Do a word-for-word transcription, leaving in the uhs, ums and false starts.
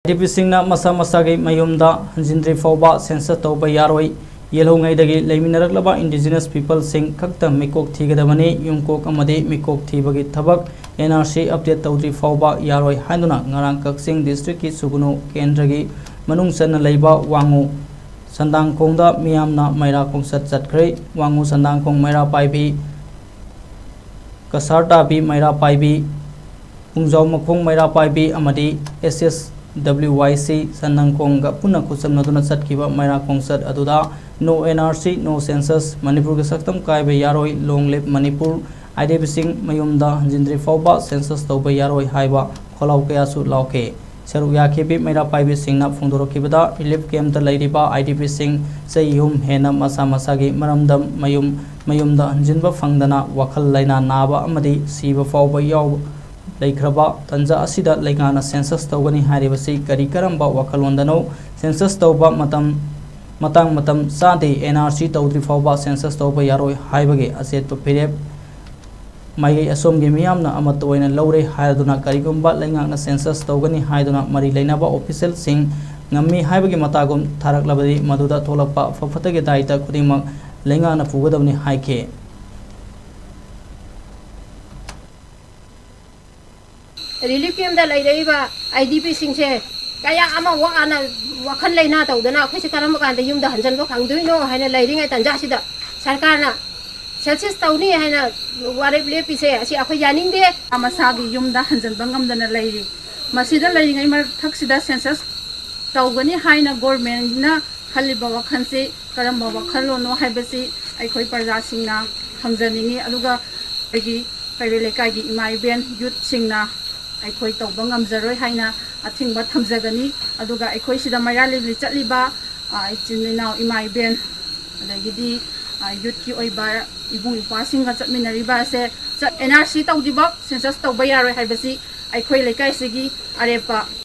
I D ꯄꯤꯁꯤꯡꯅ ꯃꯁꯥ ꯃꯁꯥꯒꯤ ꯃꯌꯨꯝꯗ ꯍꯟꯖꯤꯟꯗ꯭ꯔꯤ ꯐꯥꯎꯕ ꯁꯦꯟꯁꯁ ꯇꯧꯕ ꯌꯥꯔꯣꯏ꯫ ꯌꯦꯜꯍꯧꯉꯩꯗꯒꯤ ꯂꯩꯃꯤꯟꯅꯔꯛꯂꯕ ꯏꯟꯗꯤꯖꯤꯅꯁ ꯄꯤꯄꯜꯁꯤꯡ ꯈꯛꯇ ꯃꯤꯀꯣꯛ ꯊꯤꯒꯗꯕꯅꯤ꯫ ꯌꯨꯝꯀꯣꯛ ꯑꯃꯗꯤ ꯃꯤꯀꯣꯛ ꯊꯤꯕꯒꯤ ꯊꯕꯛ ꯑꯦꯟ ꯑꯥꯔ ꯁꯤ ꯑꯞꯗꯦꯠ ꯇꯧꯗ꯭ꯔꯤ ꯐꯥꯎꯕ ꯌꯥꯔꯣꯏ ꯍꯥꯏꯗꯨꯅ ꯉꯔꯥꯡ ꯀꯛꯆꯤꯡ ꯗꯤꯁꯇ꯭ꯔꯤꯛꯀꯤ ꯁꯨꯒꯨꯅꯨ ꯀꯦꯟꯗ꯭ꯔꯒꯤ ꯃꯅꯨꯡ ꯆꯟꯅ ꯂꯩꯕ ꯋꯥꯉꯨ ꯁꯟꯗꯥꯡꯈꯣꯡꯗ ꯃꯤꯌꯥꯝꯅ ꯃꯩꯔꯥ ꯈꯣꯡꯆꯠ ꯆꯠꯈ꯭ꯔꯦ꯫ ꯋꯥꯉꯨ ꯁꯟꯗꯥꯡꯈꯣꯡ ꯃꯩꯔꯥ ꯄꯥꯏꯕꯤ, ꯀꯁꯥꯔ ꯇꯥꯕꯤ ꯃꯩꯔꯥ ꯄꯥꯏꯕꯤ, ꯄꯨꯡꯖꯥꯎ ꯃꯈꯣꯡ ꯃꯩꯔꯥ ꯄꯥꯏꯕꯤ ꯑꯃꯗꯤ ꯑꯦꯁ ꯑꯦꯁ ꯗꯕ꯭ꯂꯤꯎ ꯋꯥꯏ ꯁꯤ ꯁꯟꯗꯥꯡꯈꯣꯡꯒ ꯄꯨꯟꯅ ꯈꯨꯠꯁꯝꯅꯗꯨꯅ ꯆꯠꯈꯤꯕ ꯃꯩꯔꯥ ꯈꯣꯡꯆꯠ ꯑꯗꯨꯗ "No N R C, no census, ꯃꯅꯤꯄꯨꯔꯒꯤ ꯁꯛꯇꯝ ꯀꯥꯏꯕ ꯌꯥꯔꯣꯏ, Long Live Manipur, I D ꯄꯤꯁꯤꯡ ꯃꯌꯨꯝꯗ ꯍꯟꯖꯤꯟꯗ꯭ꯔꯤ ꯐꯥꯎꯕ ꯁꯦꯟꯁꯁ ꯇꯧꯕ ꯌꯥꯔꯣꯏ" ꯍꯥꯏꯕ ꯈꯣꯜꯂꯥꯎ ꯀꯌꯥꯁꯨ ꯂꯥꯎꯈꯤ꯫ ꯁꯔꯨꯛ ꯌꯥꯈꯤꯕꯤ ꯃꯩꯔꯥ ꯄꯥꯏꯕꯤꯁꯤꯡꯅ ꯐꯣꯡꯗꯣꯔꯛꯈꯤꯕꯗ, ꯔꯤꯂꯤꯐ ꯀꯦꯝꯞꯇ ꯂꯩꯔꯤꯕ ꯑꯥꯏ ꯗꯤ ꯄꯤꯁꯤꯡ ꯆꯍꯤ ꯑꯍꯨꯝ ꯍꯦꯟꯅ ꯃꯁꯥ ꯃꯁꯥꯒꯤ ꯃꯔꯝꯗꯝ ꯃꯌꯨꯝ ꯃꯌꯨꯝꯗ ꯍꯟꯖꯤꯟꯕ ꯐꯪꯗꯅ ꯋꯥꯈꯜ ꯂꯩꯅꯥ ꯅꯥꯕ ꯑꯃꯗꯤ ꯁꯤꯕ ꯐꯥꯎꯕ ꯌꯥꯎꯕ ꯂꯩꯈ꯭ꯔꯕ ꯇꯟꯖꯥ ꯑꯁꯤꯗ ꯂꯩꯉꯥꯛꯅ ꯁꯦꯟꯁꯁ ꯇꯧꯒꯅꯤ ꯍꯥꯏꯔꯤꯕꯁꯤ ꯀꯔꯤ ꯀꯔꯝꯕ ꯋꯥꯈꯜꯂꯣꯟꯗꯅꯣ? ꯁꯦꯟꯁꯁ ꯇꯧꯕ ꯃꯇꯝ, ꯃꯇꯥꯡ ꯃꯇꯝ ꯆꯥꯗꯦ, ꯑꯦꯟ ꯑꯥꯔ ꯁꯤ ꯇꯧꯗ꯭ꯔꯤ ꯐꯥꯎꯕ ꯁꯦꯟꯁꯁ ꯇꯧꯕ ꯌꯥꯔꯣꯏ ꯍꯥꯏꯕꯒꯤ ꯑꯆꯦꯠꯄ ꯐꯤꯔꯦꯞ ꯃꯥꯏꯀꯩ ꯑꯁꯣꯝꯒꯤ ꯃꯤꯌꯥꯝꯅ ꯑꯃꯠꯇ ꯑꯣꯏꯅ ꯂꯧꯔꯦ ꯍꯥꯏꯔꯗꯨꯅ, ꯀꯔꯤꯒꯨꯝꯕ ꯂꯩꯉꯥꯛꯅ ꯁꯦꯟꯁꯁ ꯇꯧꯒꯅꯤ ꯍꯥꯏꯗꯨꯅ ꯃꯔꯤ ꯂꯩꯅꯕ ꯑꯣꯐꯤꯁꯦꯜꯁꯤꯡ ꯉꯝꯃꯤ ꯍꯥꯏꯕꯒꯤ ꯃꯇꯥꯒꯨꯝ ꯊꯥꯔꯛꯂꯕꯗꯤ, ꯃꯗꯨꯗ ꯊꯣꯛꯂꯛꯄ ꯑꯐ ꯐꯠꯇꯒꯤ ꯗꯥꯏꯇ ꯈꯨꯗꯤꯡꯃꯛ ꯂꯩꯉꯥꯛꯅ ꯄꯨꯒꯗꯕꯅꯤ ꯍꯥꯏꯈꯤ꯫ ꯔꯤꯂꯤꯐ ꯀꯦꯝꯞꯇ ꯂꯩꯔꯛꯏꯕ ꯑꯥꯏ ꯗꯤ ꯄꯤꯁꯤꯡꯁꯦ ꯀꯌꯥ ꯑꯃ ꯋꯥꯅ, ꯋꯥꯈꯜ ꯂꯩꯅꯥ ꯇꯧꯗꯅ ꯑꯩꯈꯣꯏꯁꯦ ꯀꯔꯝꯕ ꯀꯥꯟꯗ ꯌꯨꯝꯗ ꯍꯟꯖꯟꯕ ꯐꯪꯗꯣꯏꯅꯣ ꯍꯥꯏꯅ ꯂꯩꯔꯤꯉꯩ ꯇꯥꯟꯖꯥꯁꯤꯗ ꯁꯔꯀꯥꯔꯅ ꯁꯦꯟꯁꯁ ꯇꯧꯅꯤ ꯍꯥꯏꯅ ꯋꯥꯔꯦꯞ ꯂꯦꯞꯄꯤꯁꯦ, ꯑꯁꯤ ꯑꯩꯈꯣꯏ ꯌꯥꯅꯤꯡꯗꯦ꯫ ꯃꯁꯥꯒꯤ ꯌꯨꯝꯗ ꯍꯟꯖꯟꯕ ꯉꯝꯗꯅ ꯂꯩꯔꯤ꯫ ꯃꯁꯤꯗ ꯂꯩꯔꯤꯉꯩ ꯃꯊꯛꯁꯤꯗ ꯁꯦꯟꯁꯁ ꯇꯧꯒꯅꯤ ꯍꯥꯏꯅ ꯒꯣꯔꯃꯦꯟꯅ ꯈꯜꯂꯤꯕ ꯋꯥꯈꯜꯁꯤ ꯀꯔꯝꯕ ꯋꯥꯈꯜꯂꯣꯟꯅꯣ ꯍꯥꯏꯕꯁꯤ ꯑꯩꯈꯣꯏ ꯄ꯭ꯔꯖꯥꯁꯤꯡꯅ ꯈꯪꯖꯅꯤꯡꯏ꯫ ꯑꯗꯨꯒ ꯑꯩꯈꯣꯏꯒꯤ ꯀꯩꯔꯣꯏ ꯂꯩꯀꯥꯏꯒꯤ ꯏꯃꯥ ꯏꯕꯦꯟ ꯌꯨꯠꯁꯤꯡꯅ ꯑꯩꯈꯣꯏ ꯇꯧꯕ ꯉꯝꯖꯔꯣꯏ ꯍꯥꯏꯅ ꯑꯊꯤꯡꯕ ꯊꯝꯖꯒꯅꯤ꯫ ꯑꯗꯨꯒ ꯑꯩꯈꯣꯏ ꯁꯤꯗ ꯃꯩꯔꯥ ꯂꯤꯂꯤ ꯆꯠꯂꯤꯕ, ꯑ, ꯏꯆꯤꯟ ꯏꯅꯥꯎ ꯏꯃꯥ ꯏꯕꯦꯟ, ꯑꯗꯒꯤꯗꯤ, ꯑ, ꯌꯨꯠꯀꯤ ꯑꯣꯏꯕ ꯏꯕꯨꯡ ꯏꯄ꯭ꯋꯥꯁꯤꯡꯒ ꯆꯠꯃꯤꯟꯅꯔꯤꯕ ꯑꯁꯦ ꯆꯠ-, ꯑꯦꯟ ꯑꯥꯔ ꯁꯤ ꯇꯧꯗ꯭ꯔꯤꯐꯥꯎ ꯁꯦꯟꯁꯁ ꯇꯧꯕ ꯌꯥꯔꯣꯏ ꯍꯥꯏꯕꯁꯤ ꯑꯩꯈꯣꯏ ꯂꯩꯀꯥꯏꯁꯤꯒꯤ ꯑꯔꯦꯞꯄ